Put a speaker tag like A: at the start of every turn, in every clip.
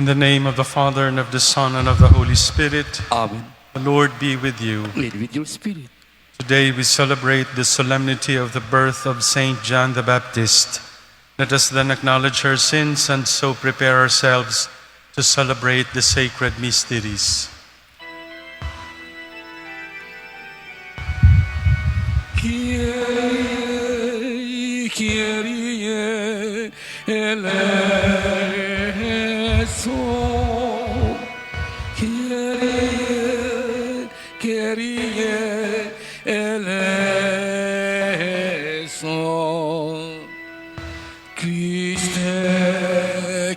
A: In the name of the Father, and of the Son, and of the Holy Spirit,
B: Amen.
A: The Lord be with you.
B: And with your spirit.
A: Today we celebrate the solemnity of the birth of Saint John the Baptist. Let us then acknowledge our sins and so prepare ourselves to celebrate the sacred mysteries.
B: Kyrie, Kyrie, eleison. Kyrie, Kyrie, eleison. Christe,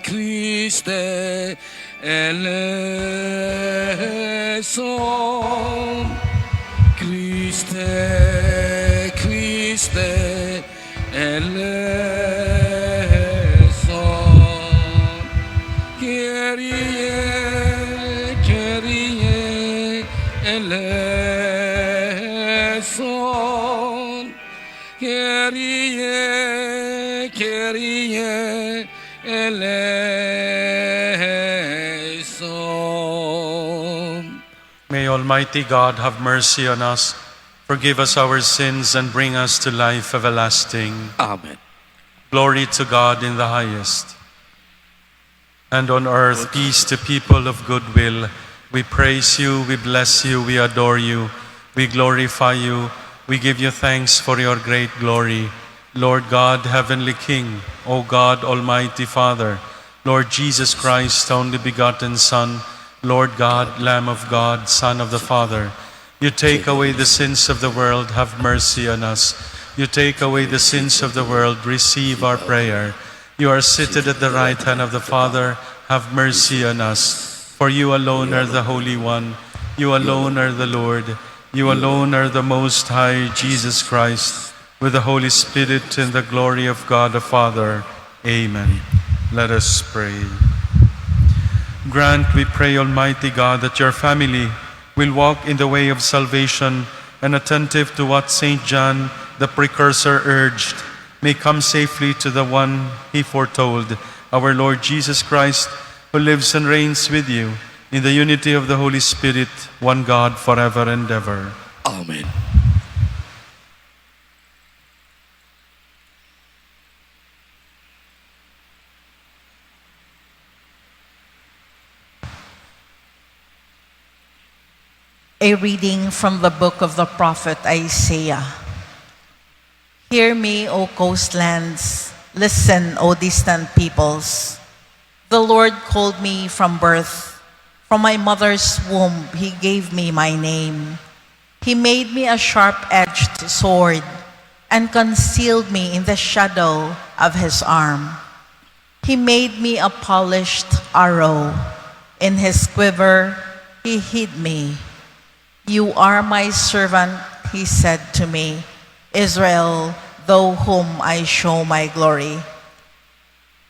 B: Christe, eleison. Christe, Christe, eleison. Kyrie, Kyrie, eleison. Kyrie, Kyrie, eleison.
A: May Almighty God have mercy on us, forgive us our sins, and bring us to life everlasting.
B: Amen.
A: Glory to God in the highest. And on earth, peace to people of good will. We praise you, we bless you, we adore you, we glorify you, we give you thanks for your great glory. Lord God, heavenly King, O God, Almighty Father, Lord Jesus Christ, only begotten Son, Lord God, Lamb of God, Son of the Father, you take away the sins of the world, have mercy on us. You take away the sins of the world, receive our prayer. You are seated at the right hand of the Father, have mercy on us. For you alone are the Holy One, you alone are the Lord, you alone are the Most High, Jesus Christ, with the Holy Spirit in the glory of God the Father. Amen. Let us pray. Grant, we pray, Almighty God, that your family will walk in the way of salvation and, attentive to what St. John the Precursor urged, may come safely to the one he foretold, our Lord Jesus Christ, who lives and reigns with you in the unity of the Holy Spirit, one God, forever and ever.
B: Amen.
C: A reading from the book of the prophet Isaiah. Hear me, O coastlands. Listen, O distant peoples. The Lord called me from birth. From my mother's womb, he gave me my name. He made me a sharp-edged sword and concealed me in the shadow of his arm. He made me a polished arrow. In his quiver, he hid me. "You are my servant," he said to me, "Israel, through whom I show my glory."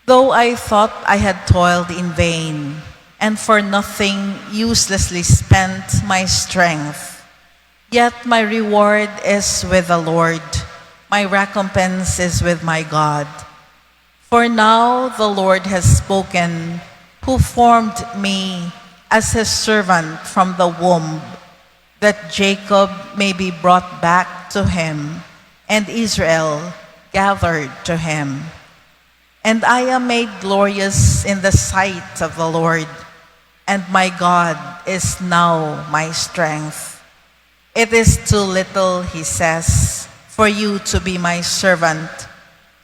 C: Though I thought I had toiled in vain, and for nothing uselessly spent my strength, yet my reward is with the Lord, my recompense is with my God. For now the Lord has spoken, who formed me as his servant from the womb, that Jacob may be brought back to him, and Israel gathered to him. And I am made glorious in the sight of the Lord, and my God is now my strength. "It is too little," he says, "for you to be my servant,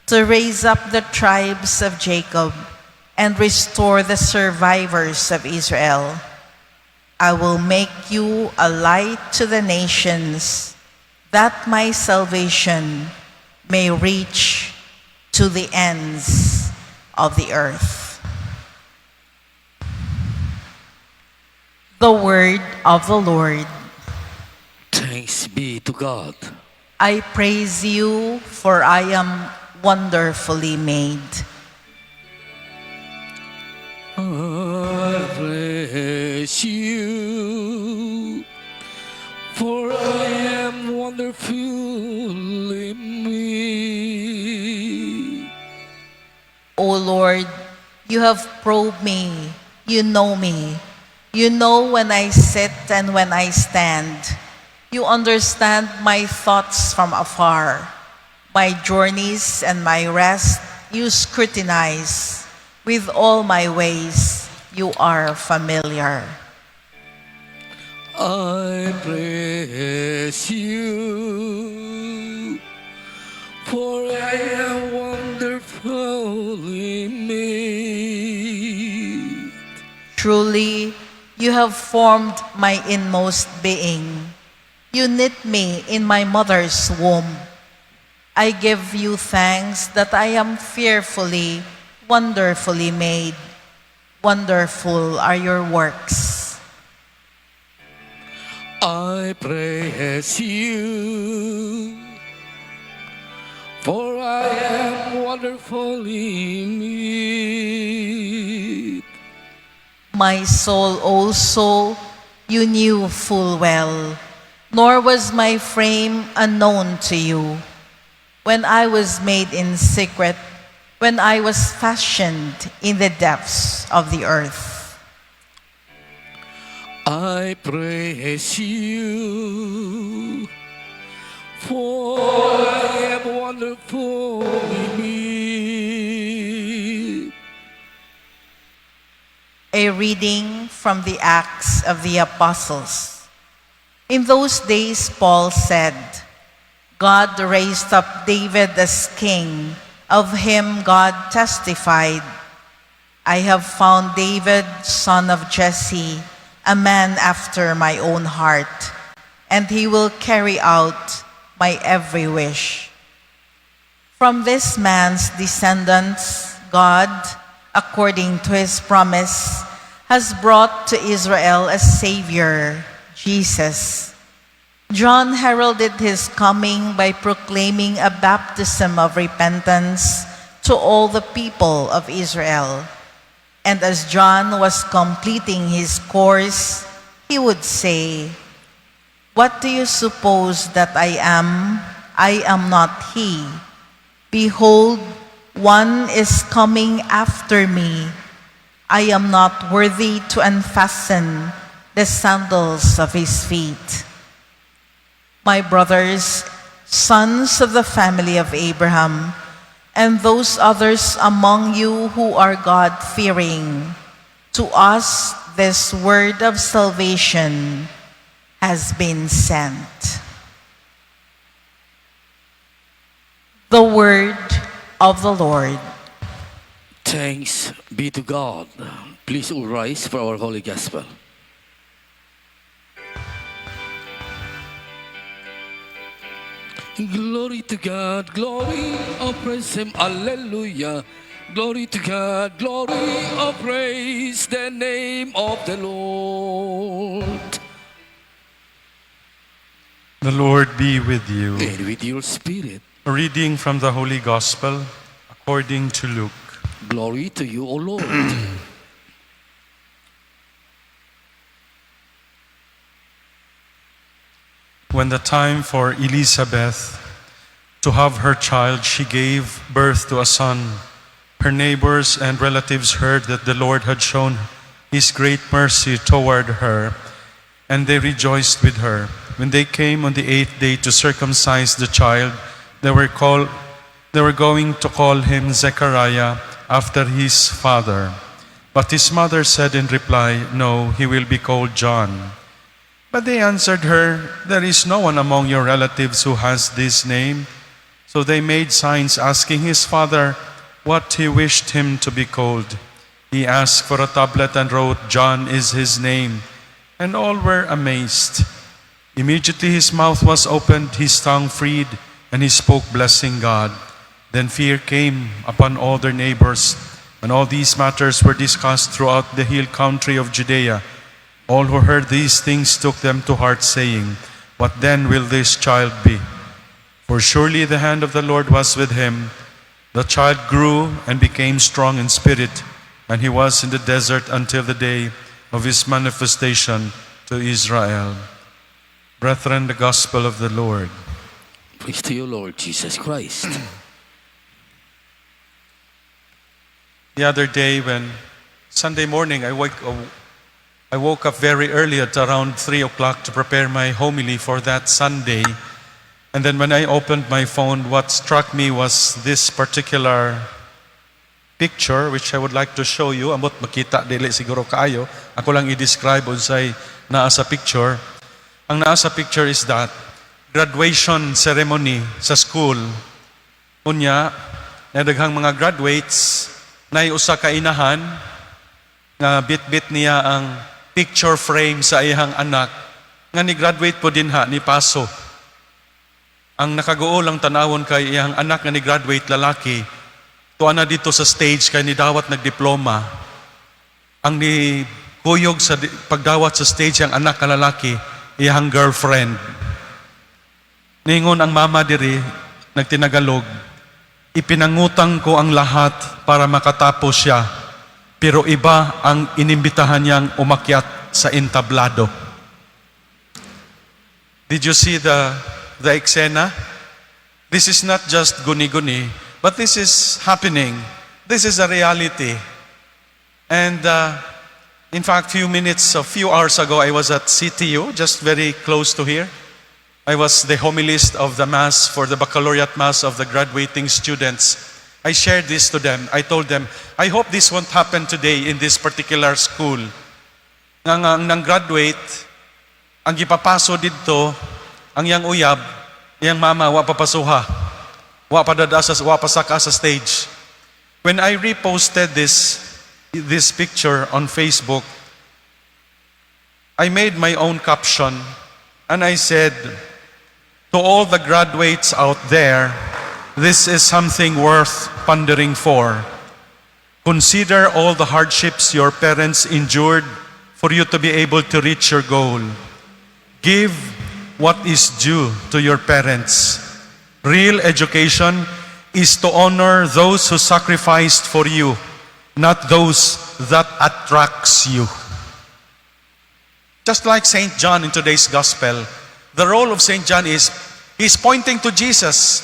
C: to raise up the tribes of Jacob and restore the survivors of Israel. I will make you a light to the nations, that my salvation may reach to the ends of the earth." The word of the Lord.
B: Thanks be to God.
C: I praise you, for I am wonderfully made.
B: I praise you, for I am wonderfully made.
C: O Lord, you have probed me You know me. You know when I sit and when I stand. You understand my thoughts from afar. My journeys and my rest you scrutinize. With all my ways you are familiar.
B: I praise you, for I am wonderfully made.
C: Truly, you have formed my inmost being. You knit me in my mother's womb. I give you thanks that I am fearfully, wonderfully made. Wonderful are your works.
B: I praise you, for I am wonderfully made.
C: My soul also you knew full well, nor was my frame unknown to you. When I was made in secret, when I was fashioned in the depths of the earth.
B: I praise you, for I am wonderfully made.
C: A reading from the Acts of the Apostles. In those days, Paul said, "God raised up David as king. Of him, God testified, 'I have found David, son of Jesse, a man after my own heart, and he will carry out my every wish.' From this man's descendants, God, according to his promise, has brought to Israel a Savior, Jesus. John heralded his coming by proclaiming a baptism of repentance to all the people of Israel. And as John was completing his course, he would say, 'What do you suppose that I am? I am not he. Behold, one is coming after me. I am not worthy to unfasten the sandals of his feet.' My brothers, sons of the family of Abraham, and those others among you who are God-fearing, to us this word of salvation has been sent." The word of the Lord.
B: Thanks be to God. Please all rise for our Holy Gospel. Glory to God, glory, oh praise Him, alleluia. Glory to God, glory, oh praise the name of the Lord.
A: The Lord be with you.
B: And with your spirit.
A: A reading from the Holy Gospel according to Luke.
B: Glory to you, O Lord.
A: When the time for Elizabeth to have her child, she gave birth to a son. Her neighbors and relatives heard that the Lord had shown his great mercy toward her, and they rejoiced with her. When they came on the eighth day to circumcise the child, they were going to call him Zechariah after his father. But his mother said in reply, "No, he will be called John." But they answered her, "There is no one among your relatives who has this name." So they made signs asking his father what he wished him to be called. He asked for a tablet and wrote, "John is his name." And all were amazed. Immediately his mouth was opened, his tongue freed, and he spoke, blessing God. Then fear came upon all their neighbors, and all these matters were discussed throughout the hill country of Judea. All who heard these things took them to heart, saying, "What then will this child be?" For surely the hand of the Lord was with him. The child grew and became strong in spirit, and he was in the desert until the day of his manifestation to Israel. Brethren, the gospel of the Lord.
B: Praise to you, Lord Jesus Christ.
A: The other day when Sunday morning, I woke up very early at around 3 o'clock to prepare my homily for that Sunday. And then when I opened my phone, what struck me was this particular picture, which I would like to show you. Amot makita dili siguro kaayo. Ako lang i-describe unsay naa sa picture. Ang naa sa picture is that graduation ceremony sa school. Unya, na daghang mga graduates, nay usa ka inahan nga bit-bit niya ang picture frame sa iyang anak nga ni graduate po dinha, ni paso. Ang nakaguol ang tanawon kay iyang anak nga ni graduate, lalaki, tuwa na dito sa stage kay ni dawat nagdiploma. Ang ni kuyog sa pagdawat sa stage ang anak nga lalaki, iyang girlfriend. Ningon ang mama diri, nagtinagalog, "Ipinangutang ko ang lahat para makatapos siya, pero iba ang inimbitahan niyang umakyat sa entablado." Did you see the eksena? This is not just guni-guni, but this is happening. This is a reality. And in fact, few minutes, a few hours ago, I was at CTU, just very close to here. I was the homilist of the Mass for the baccalaureate Mass of the graduating students. I shared this to them. I told them, "I hope this won't happen today in this particular school." Nga ang nang graduate, ang gipapaso didto, ang iyang uyab, iyang mama, wa papasuha. Wa pa dada sa, wa pa saka sa stage. When I reposted this picture on Facebook, I made my own caption and I said, "To all the graduates out there, this is something worth pondering for. Consider all the hardships your parents endured for you to be able to reach your goal. Give what is due to your parents. Real education is to honor those who sacrificed for you, not those that attracts you." Just like St. John in today's gospel, the role of St. John is he's pointing to Jesus.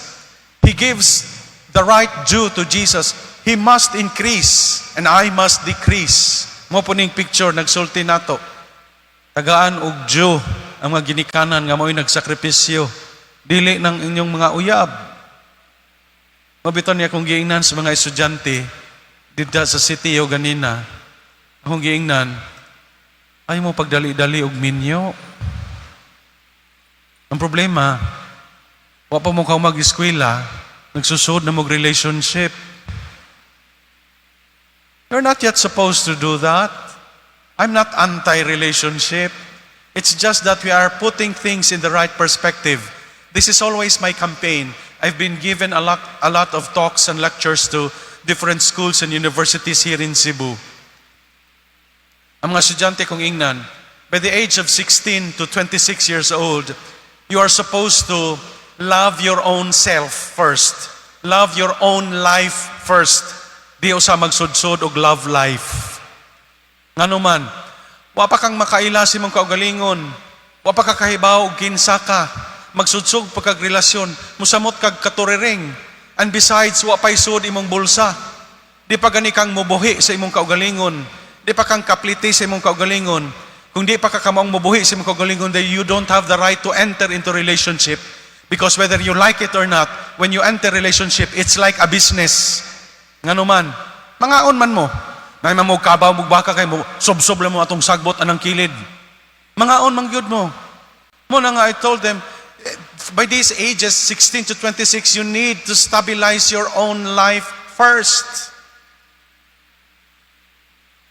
A: He gives the right due to Jesus. He must increase and I must decrease. Mao po ning picture nagsulti nato. Tagaan og due ang mga ginikanan nga mao'y nagsakripisyo. Dili ng inyong mga uyab. Mao bitaw niya akong giingnan sa mga estudyante didto sa CTU ganina. Akong giingnan, "Ayaw mo pagdali-dali og minyo. Ang problema, wa pa mo ka mag-eskwela, nagsusod na mo relationship. You're not yet supposed to do that. I'm not anti-relationship. It's just that we are putting things in the right perspective. This is always my campaign. I've been given a lot of talks and lectures to different schools and universities here in Cebu. Ang mga estudyante kong ingnan, by the age of 16 to 26 years old, you are supposed to love your own self first. Love your own life first. Di usa magsudsod og love life. Ngano man, wa pa kang makaila sa imong kaugalingon, wa pa ka kahibaw og kinsa ka, magsudsod pa kag relasyon, musamot kag katuriring, and besides, wa pa'y sud imong bulsa. Di pa gani kang mubuhi sa imong kaugalingon. Di pa kang kaplite sa imong kaugalingon. Kung di pa ka kamaong mubuhi sa imong kaugalingon, then you don't have the right to enter into relationship. Because whether you like it or not, when you enter relationship, it's like a business. Ngano man, mangaon man mo. Nay man mo kabaw mo baka kay mo sob-sob lang mo atong sagbot anang kilid. Mangaon man gyud mo. Mao na nga I told them, by these ages, 16 to 26, you need to stabilize your own life first.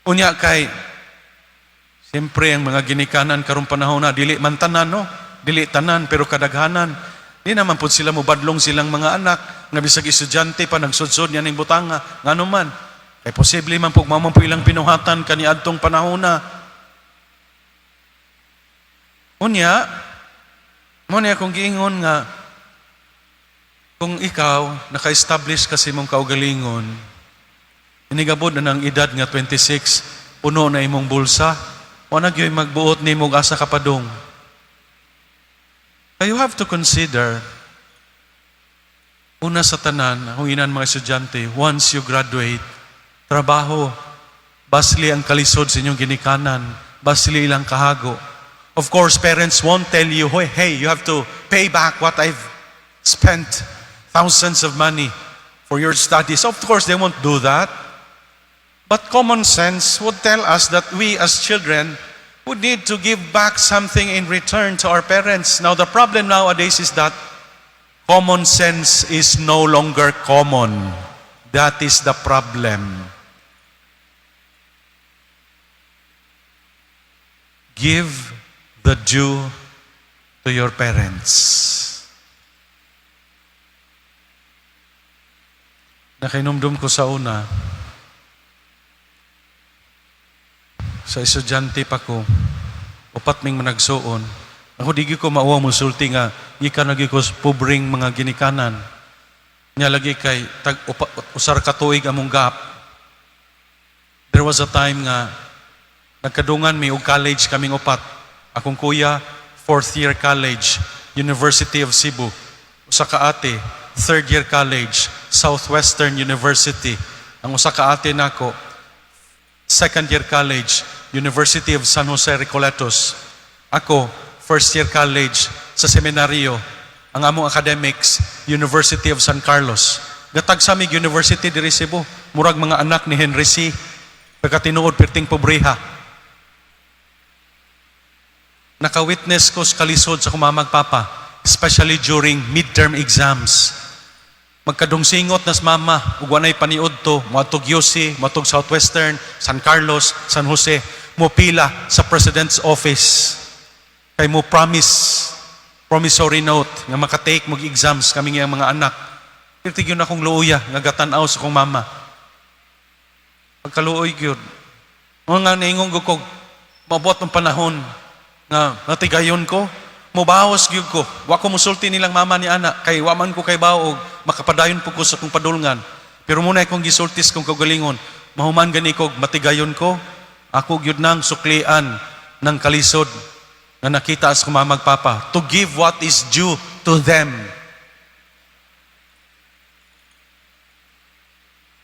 A: Unya kay, siyempre ang mga ginikanan karong panahon na dili man tanan, no, dili tanan pero kadaghanan, di naman pud sila mobadlong silang mga anak nga bisag estudyante pa nagsudsod niya ning butanga. Ngano man kay posible man pug mao man po ilang binuhatan kaniadtong panahon na. Unya mao niya akong giingon nga kung ikaw naka-establish ka sa imong kaugalingon, inigabot na ng edad nga 26, puno na imong bulsa, wa na gyud magbuot nimo og asa ka padung. You have to consider, una sa tanan, kung inan mga estudyante, once you graduate, trabaho. Basli ang kalisod sa inyong ginikanan. Basli ilang kahago. Of course, parents won't tell you, "Hey, hey, you have to pay back what I've spent thousands of money for your studies." Of course, they won't do that. But common sense would tell us that we as children would need to give back something in return to our parents. Now, the problem nowadays is that common sense is no longer common. That is the problem. Give the due to your parents. Nakahinumdom ko sa una, sa estudyante pa ko, upat ming managsuon. Ako di gyud ko mauwa mosulti nga gikan na gyud ko sa pobreng mga ginikanan. Nya lagi kay tag usar ka tuig among gap. There was a time nga nagkadungan mi og college kaming upat. Akong kuya, fourth year college, University of Cebu. Usa ka ate, third year college, Southwestern University. Ang usa ka ate nako, second year college, University of San Jose Recoletos. Ako, first year college sa seminaryo. Ang among academics, University of San Carlos. Gatag sa mig University diri Cebu, murag mga anak ni Henry Sy. Pagkatinuod perting pobreha. Naka-witness ko sa kalisod sa akong mama ug papa, especially during midterm exams. Magkadungsingot nas mama, ug walay paniud to, moadtog UC, moadtog Southwestern, San Carlos, San Jose, mo pila sa President's office. Kay mo promise, promissory note, nga makatake mag exams kami nga mga anak. Pirti gyud akong luoya, nga gatan-aw sa akong mama. Pagkaluoy gyud. Mga nga niingon ko, mabuot ng panahon nga natigayon ko, mubawas gyud ko. Wa ko musulti nilang mama ni ana, kay wa man ko kay baog, makapadayon po ko sa akong padulngan. Pero muna akong gisultis kong kaugalingon, mahuman gani ko, matigayon ko, ako gyud nang suklian ng kalisod nga nakita sa akong mama ug papa, to give what is due to them.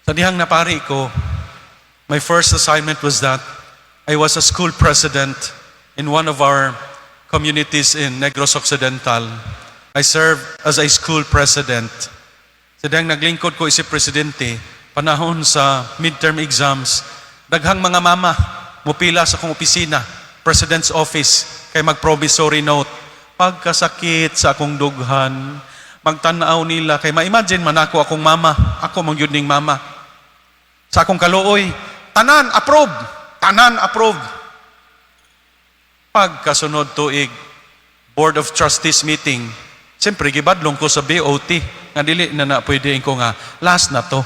A: Sa dihang napari ko, my first assignment was that I was a school president in one of our communities in Negros Occidental. I served as a school president. Sa dihang naglingkod ko isip presidente, panahon sa midterm exams, daghang mga mama mupila sa akong opisina, president's office, kay mag-promissory note. Pagkasakit sa akong dughan, magtanaw nila, kay ma-imagine man ako akong mama, ako man gyud ning mama. Sa akong kaluoy, tanan approve, tanan approve. Pagkasunod tuig, Board of Trustees meeting, siyempre gibadlong ko sa BOT, nga dili na na pwede ko nga, last na to,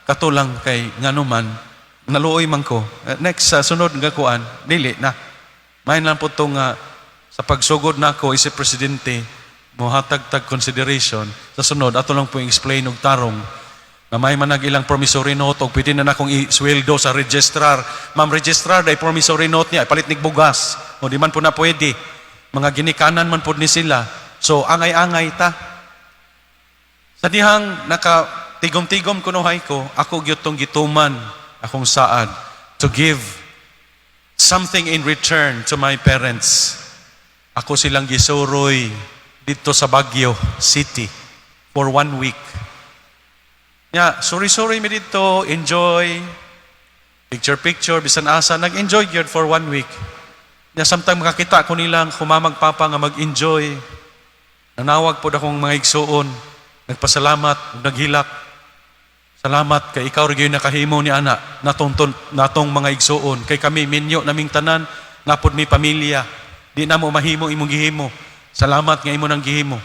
A: katulang kay nganuman, naluoy man ko. Next, sa sunod nga kuan, dili na. Main lang po ito nga, sa pagsugod na ako, isip presidente, mohatag tag consideration, sa sunod, ato lang po explain og tarong, na may manag ilang promissory note, og pwede na nakong isweldo sa registrar. Ma'am registrar, day promissory note niya, palit nig bugas. O di man po na pwede. Mga ginikanan man po ni sila. So, angay-angay ta. Sa dihang naka tigom-tigom kunuhay ko, ako gyud tong gituman akong saad to give something in return to my parents. Ako silang gisuroy dito sa Baguio City for one week. Nya, sorry-sorry mi dito, enjoy. Picture-picture, bisan asa, nag-enjoy gyud for one week. Nya, samtang makakita ko nilang kumamag papa nga mag-enjoy. Nanawag pod akong mga igsuon. Nagpasalamat, naghilak. Salamat kay ikaw ra gyud nakahimo ni ana natong natong mga igsuon kay kami minyo naming tanan napod mi pamilya di namo mahimo imong gihimo. Salamat nga imo nang gihimo.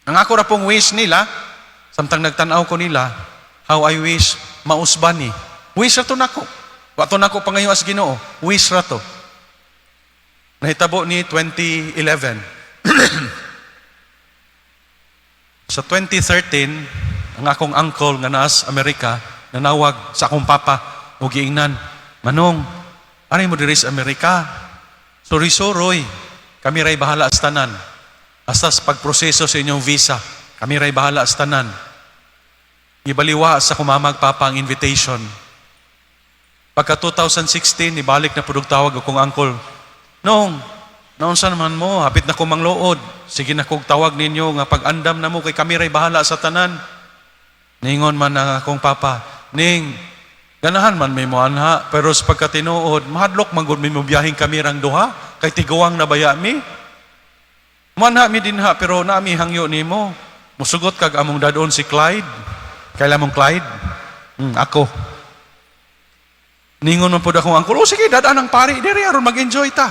A: Ang ako ra pong wish nila samtang nagtan-aw ko nila, how I wish mausban ni. Wish ra to nako. Wa to nako pangayo as Ginoo. Wish ra to. Nahitabo ni 2011. Sa 2013, ang akong uncle nga naas Amerika, nanawag sa akong papa o giingnan, "Manong, ari mo diri sa Amerika. Suri-suroy, kami ray bahala sa tanan. Hasta sa pagproseso sa inyong visa, kami ray bahala sa tanan." Gibaliwa sa kumamag papa ang invitation. Pagka 2016, ibalik na pud og tawag akong uncle. "Nong, naunsa naman mo, hapit na ko mangluod. Sige na kog tawag ninyo nga pag-andam na mo kay kami ray bahala sa tanan." Ningon man na akong papa, "Ning, ganahan man may mo anha, pero sa pagkatinuod, mahadlok man gud mi mobiyaheng kami rang duha, kay tiguang na baya mi. Muanha mi dinha, pero nami hangyo nimo. Musugot kag among dadon si Clyde." Kaila mong Clyde? Ako. Ningon man pud akong uncle, "Oh sige, dadaan ang pari diri aron mag-enjoy ta."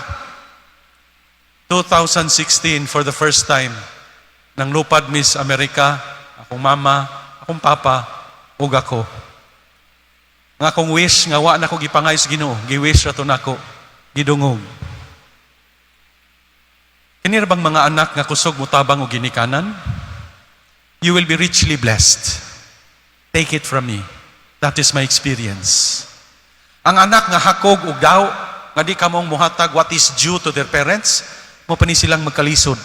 A: 2016, for the first time, nang lupad mi sa Amerika, akong mama, akong papa, ug ako. Nga akong wish nga wa na ko gipangay sa Ginoo, gi-wish ra to nako, gidungog. Kini ra bang mga anak nga kusog mutabang og ginikanan? You will be richly blessed. Take it from me. That is my experience. Ang anak nga hakog og daw, nga di kamong muhatag what is due to their parents, mao pa ni silang magkalisod.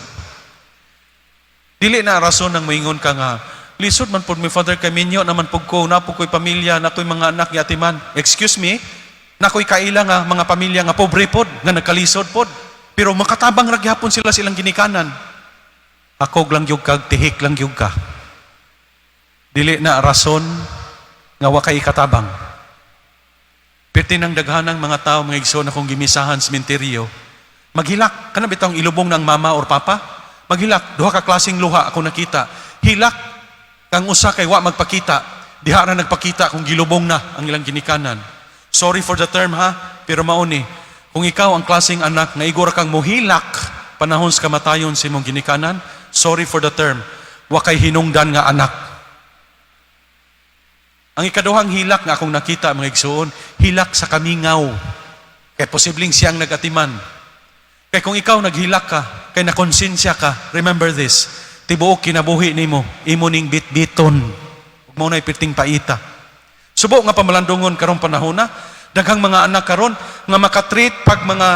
A: Dili na rason ng moingon ka nga, "Lisod man pud mi, Father, kay minyo naman pud ko, naa po ko'y pamilya, naa ko'y mga anak giatiman." Excuse me, naa ko'y kaila nga mga pamilya nga pobre pod, nga nagkalisod pod. Pero makatabang ra gyapon sila silang ginikanan. Hakog lang gyud kag tihik lang gyud ka. Dili na rason nga wa kay ikatabang. Pirti ng daghanang mga tao, mga igsoon, akong gimisahan sa sementeryo. Maghilak, kana bitawng ilubong ng mama or papa? Maghilak, duha ka klaseng luha ako nakita. Hilak, kang usa kay wa magpakita. Diha ra nagpakita kung gilubong na ang ilang ginikanan. Sorry for the term ha, pero mao ni. Kung ikaw ang klaseng anak nga igor kang muhilak panahon sa kamatayon sa imong ginikanan, sorry for the term, wa kay hinungdan nga anak. Ang ikaduhang hilak nga akong nakita, mga igsoon, hilak sa kamingaw. Kay posibleng siyang nagatiman. Kay kung ikaw naghilak ka, kay nakonsensya ka, remember this, tibuok kinabuhi nimo, imo ning bitbiton. Ug mao na'y pirting paita. Subo nga pamalandungon karong panahon na, daghang mga anak karon nga makatreat pag mga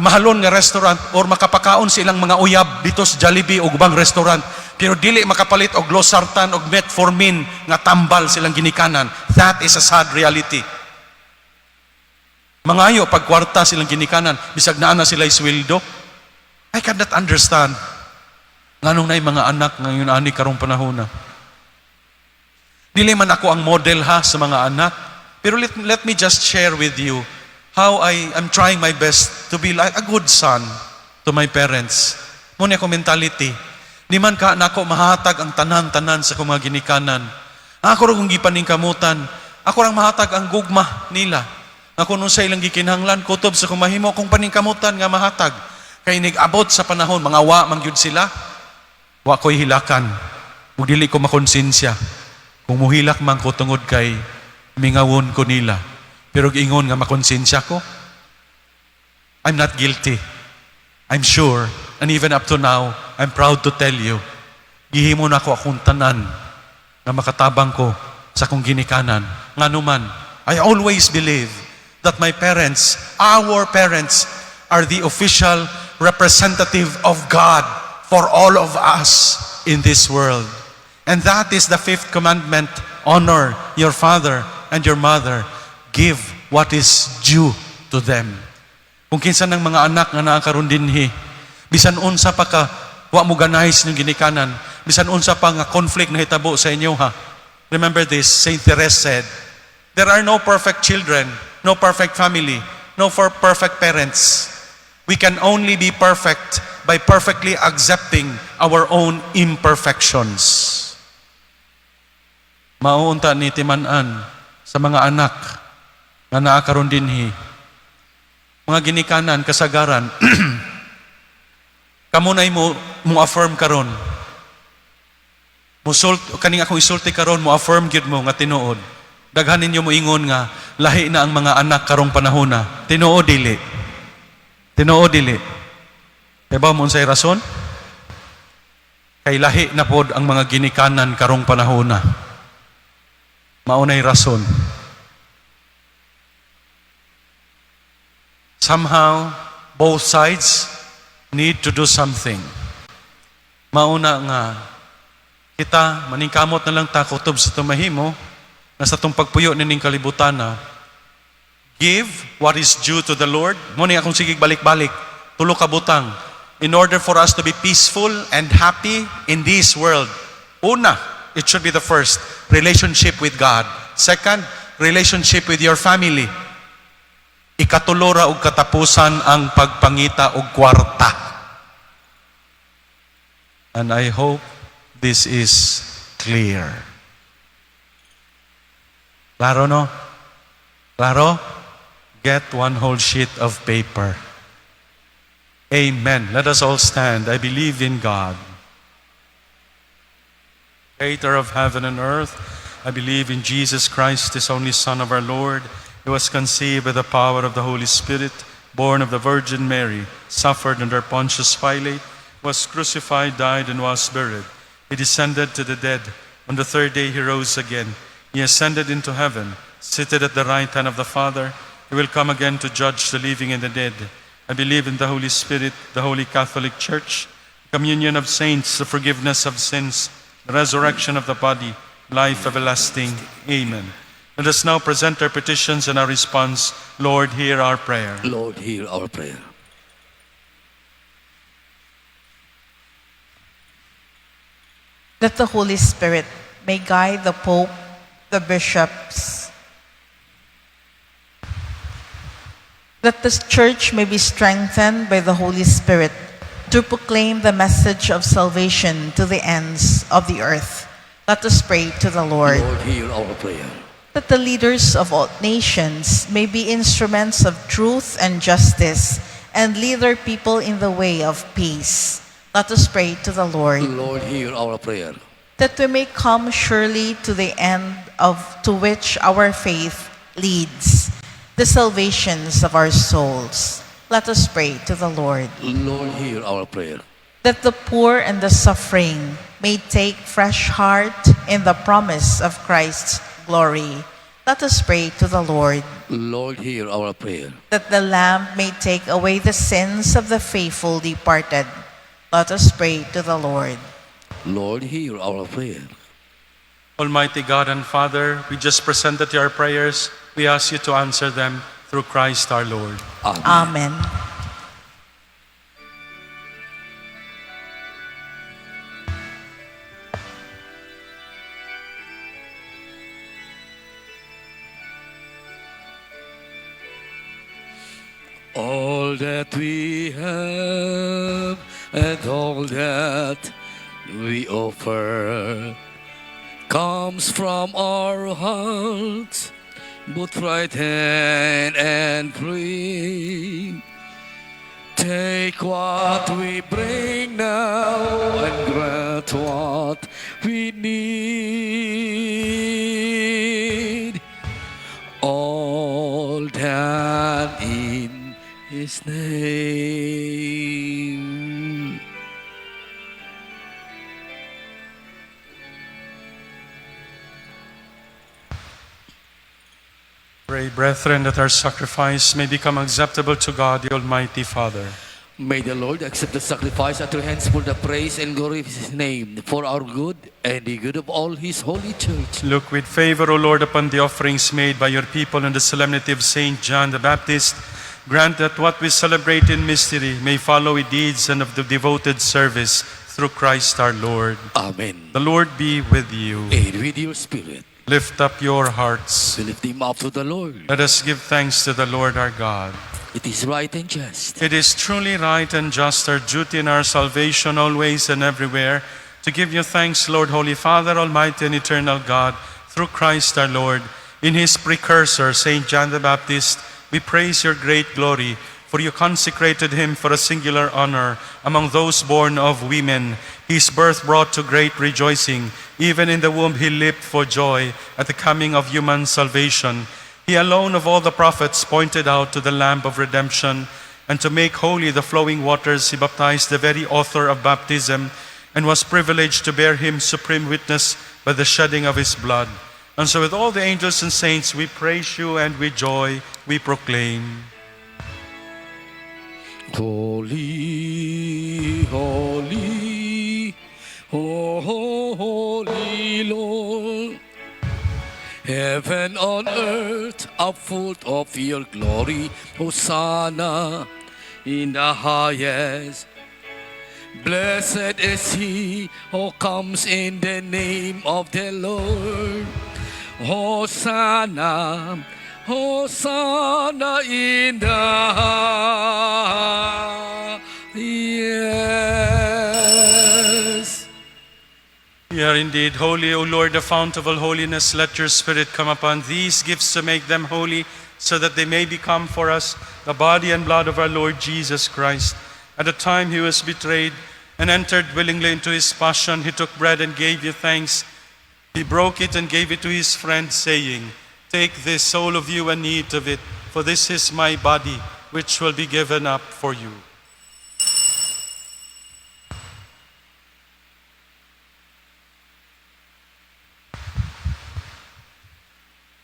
A: mahalon nga restaurant or makapakaon sa ilang mga uyab dito sa Jollibee o ubang restaurant, pero dili makapalit og losartan og metformin nga tambal silang ginikanan. That is a sad reality. Mangayo pag kwarta silang ginikanan bisag naa na sila sweldo. I cannot understand nganong naay mga anak ngayon ani karong panahon na. Dili man ako ang model ha sa mga anak, pero let me just share with you how I am trying my best to be like a good son to my parents. Mao ni ako mentality. Di man ka nako mahatag ang tanan-tanan sa akong mga ginikanan. Ako ra kong gipaningkamutan. Ako rang mahatag ang gugma nila. Nga kung sa ilang gikinahanglan, kutob sa akong mahimo akong paningkamutan nga mahatag. Kay nig-abot sa panahon, mga wa man gyud sila, wa ko'y hilakan. Ug dili ko makonsensya. Kung muhilak man ko tungod kay mingawon ko nila. Pero ingon nga makonsensya ko, I'm not guilty. I'm sure, and even up to now, I'm proud to tell you, gihimo na ako akong tanan na makatabang ko sa akong ginikanan. Ngano man, I always believe that my parents, our parents, are the official representative of God for all of us in this world. And that is the fifth commandment: honor your father and your mother. Give what is due to them. Kung kinsa ng mga anak nga naa karon dinhi, bisan unsa pa ka wa mo ganahi sa inyong ginikanan, bisan unsa pa nga conflict na hitabo sa inyo ha. Remember this, Saint Therese said, "There are no perfect children, no perfect family, no for perfect parents. We can only be perfect by perfectly accepting our own imperfections." Mao unta ni timan-an sa mga anak nga naa karon dinhi. Mga ginikanan, kasagaran, kamo na'y mo affirm karon. Musult kaning akong isulti karon, mo affirm gyud mo nga tinuod. Daghan ninyo moingon nga lahi na ang mga anak karong panahon na. Tinuod dili? Tinuod dili? Kay mo unsay rason? Kay lahi na pod ang mga ginikanan karong panahon na. Mao nay rason. Somehow, both sides need to do something. Mauna nga, kita, maningkamot na lang ta kutob sa tumahimo, na sa itong pagpuyo nining kalibutan na, Give what is due to the Lord. Mao ni akong sige balik-balik. Tulo ka butang. In order for us to be peaceful and happy in this world. Una, it should be the first, relationship with God. Second, relationship with your family. Ikatulo ra og katapusan ang pagpangita og kwarta. And I hope this is clear. Klaro, no? Klaro? Get one whole sheet of paper. Amen. Let us all stand. I believe in God, creator of heaven and earth. I believe in Jesus Christ, his only Son of our Lord. He was conceived by the power of the Holy Spirit, born of the Virgin Mary, suffered under Pontius Pilate, was crucified, died, and was buried. He descended to the dead. On the third day he rose again. He ascended into heaven, seated at the right hand of the Father. He will come again to judge the living and the dead. I believe in the Holy Spirit, the Holy Catholic Church, communion of saints, the forgiveness of sins, the resurrection of the body, life everlasting. Amen. Let us now present our petitions and our response. Lord, hear our prayer.
B: Lord, hear our prayer.
C: That the Holy Spirit may guide the Pope, the bishops, that the Church may be strengthened by the Holy Spirit to proclaim the message of salvation to the ends of the earth. Let us pray to the Lord.
B: Lord, hear our prayer.
C: That the leaders of all nations may be instruments of truth and justice and lead their people in the way of peace. Let us pray to the Lord.
B: Lord, hear our prayer.
C: That we may come surely to the end of to which our faith leads, the salvations of our souls. Let us pray to the Lord.
B: Lord, hear our prayer.
C: That the poor and the suffering may take fresh heart in the promise of Christ's glory. Let us pray to the Lord.
B: Lord, hear our prayer.
C: That the Lamb may take away the sins of the faithful departed. Let us pray to the Lord.
B: Lord, hear our prayer.
A: Almighty God and Father, we just presented your prayers. We ask you to answer them through Christ our Lord.
B: Amen.
C: Amen.
B: All that we have and all that we offer comes from our hearts, both frightened and free. Take what we bring now and grant what we need. All done in His name.
A: Pray, brethren, that our sacrifice may become acceptable to God, the Almighty Father.
B: May the Lord accept the sacrifice at your hands for the praise and glory of His name, for our good and the good of all His holy church.
A: Look with favor, O Lord, upon the offerings made by your people in the solemnity of Saint John the Baptist. Grant that what we celebrate in mystery may follow with deeds and of the devoted service through Christ our Lord.
B: Amen.
A: The Lord be with you.
B: And with your spirit,
A: Lift up your hearts.
B: we lift him up to the Lord.
A: Let us give thanks to the Lord our God.
B: It is right and just.
A: It is truly right and just, our duty and our salvation, always and everywhere, to give you thanks, Lord, Holy Father, Almighty and Eternal God, through Christ our Lord. In his precursor, Saint John the Baptist, we praise your great glory, for you consecrated him for a singular honor among those born of women. His birth brought to great rejoicing. Even in the womb he leaped for joy at the coming of human salvation. He alone of all the prophets pointed out to the Lamb of redemption, and to make holy the flowing waters, he baptized the very author of baptism, and was privileged to bear him supreme witness by the shedding of his blood. And so with all the angels and saints, we praise you, and with joy we proclaim.
B: Holy, holy, holy Lord. Heaven on earth are Are full of your glory. Hosanna in the highest. Blessed is he who comes in the name of the Lord. Hosanna, Hosanna in the highest.
A: You are indeed holy, O Lord, the fount of all holiness. Let your Spirit come upon these gifts to make them holy, so that they may become for us the body and blood of our Lord Jesus Christ. At the time he was betrayed and entered willingly into his passion, he took bread and gave you thanks. He broke it and gave it to his friends, saying, "Take this, all of you, and eat of it, for this is my body, which will be given up for you."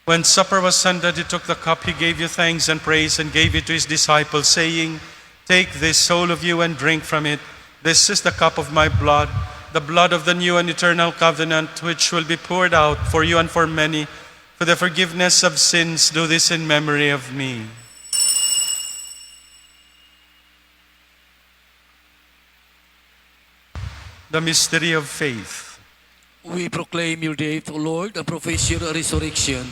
A: When supper was ended, he took the cup, he gave you thanks and praise, and gave it to his disciples, saying, "Take this, all of you, and drink from it. This is the cup of my blood, the blood of the new and eternal covenant, which will be poured out for you and for many for the forgiveness of sins. Do this in memory of me." The mystery of faith.
B: We proclaim your death, O Lord, and profess your resurrection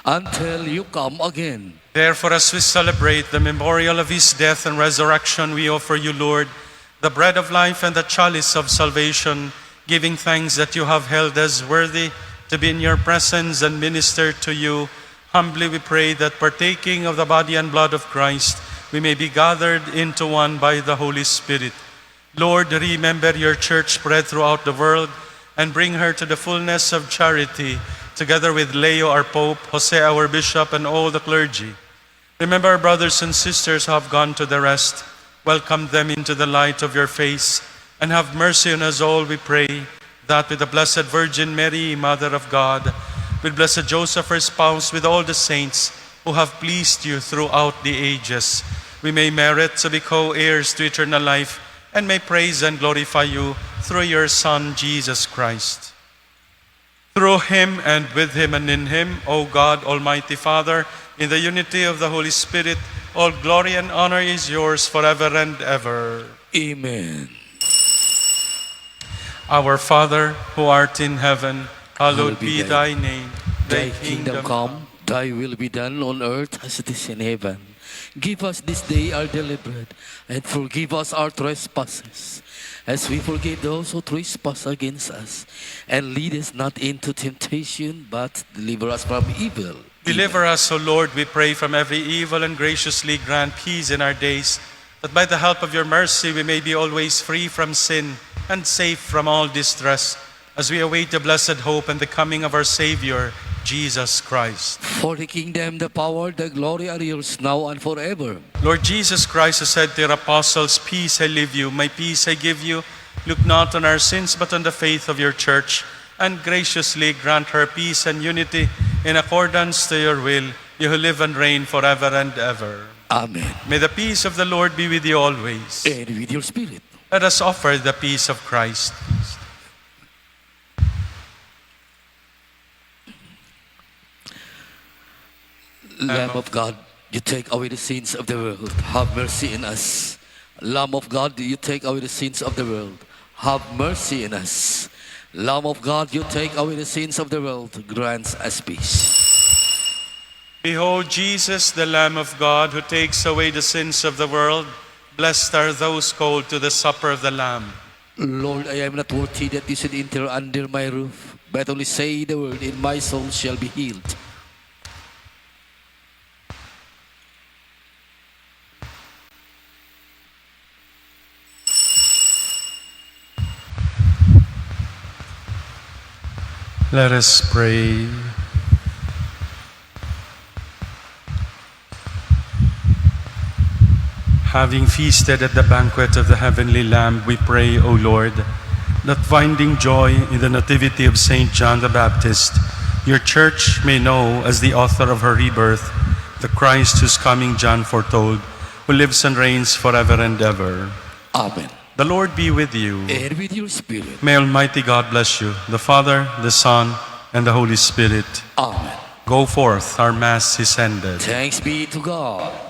B: until you come again.
A: Therefore, as we celebrate the memorial of his death and resurrection, we offer you, Lord, the bread of life and the chalice of salvation, giving thanks that you have held us worthy to be in your presence and minister to you. Humbly we pray that, partaking of the body and blood of Christ, we may be gathered into one by the Holy Spirit. Lord, remember your church spread throughout the world and bring her to the fullness of charity, together with Leo, our Pope, Jose, our Bishop, and all the clergy. Remember our brothers and sisters who have gone to the rest. Welcome them into the light of your face, and have mercy on us all, we pray, that with the Blessed Virgin Mary, Mother of God, with Blessed Joseph, her spouse, with all the saints who have pleased you throughout the ages, we may merit to be co-heirs to eternal life, and may praise and glorify you through your Son, Jesus Christ. Through him and with him and in him, O God, Almighty Father, in the unity of the Holy Spirit, all glory and honor is yours forever and ever.
B: Amen.
A: Our Father, who art in heaven, hallowed be thy name.
B: Thy kingdom come, thy will be done on earth as it is in heaven. Give us this day our daily bread, and forgive us our trespasses, as we forgive those who trespass against us. And lead us not into temptation, but deliver us from evil.
A: Deliver us, O Lord, we pray, from every evil and graciously grant peace in our days, that by the help of your mercy we may be always free from sin and safe from all distress, as we await the blessed hope and the coming of our Savior, Jesus Christ.
B: For the kingdom, the power, the glory are yours now and forever.
A: Lord Jesus Christ, who said to your apostles, "Peace I leave you, my peace I give you," look not on our sins, but on the faith of your church, and graciously grant her peace and unity in accordance to your will, you who live and reign forever and ever.
B: Amen.
A: May the peace of the Lord be with you always.
B: And with your spirit.
A: Let us offer the peace of Christ.
B: Lamb of God, you take away the sins of the world. Have mercy in us. Lamb of God, you take away the sins of the world. Have mercy in us. Lamb of God, you take away the sins of the world. Grant us peace.
A: Behold, Jesus, the Lamb of God, who takes away the sins of the world. Blessed are those called to the supper of the Lamb.
B: Lord, I am not worthy that you should enter under my roof, but only say the word, and my soul shall be healed.
A: Let us pray. Having feasted at the banquet of the heavenly Lamb, we pray, O Lord, that finding joy in the nativity of Saint John the Baptist, your church may know as the author of her rebirth, the Christ whose coming John foretold, who lives and reigns forever and ever.
B: Amen.
A: The Lord be with you.
B: And with your spirit.
A: May Almighty God bless you, the Father, the Son, and the Holy Spirit.
B: Amen.
A: Go forth, our Mass is ended.
B: Thanks be to God.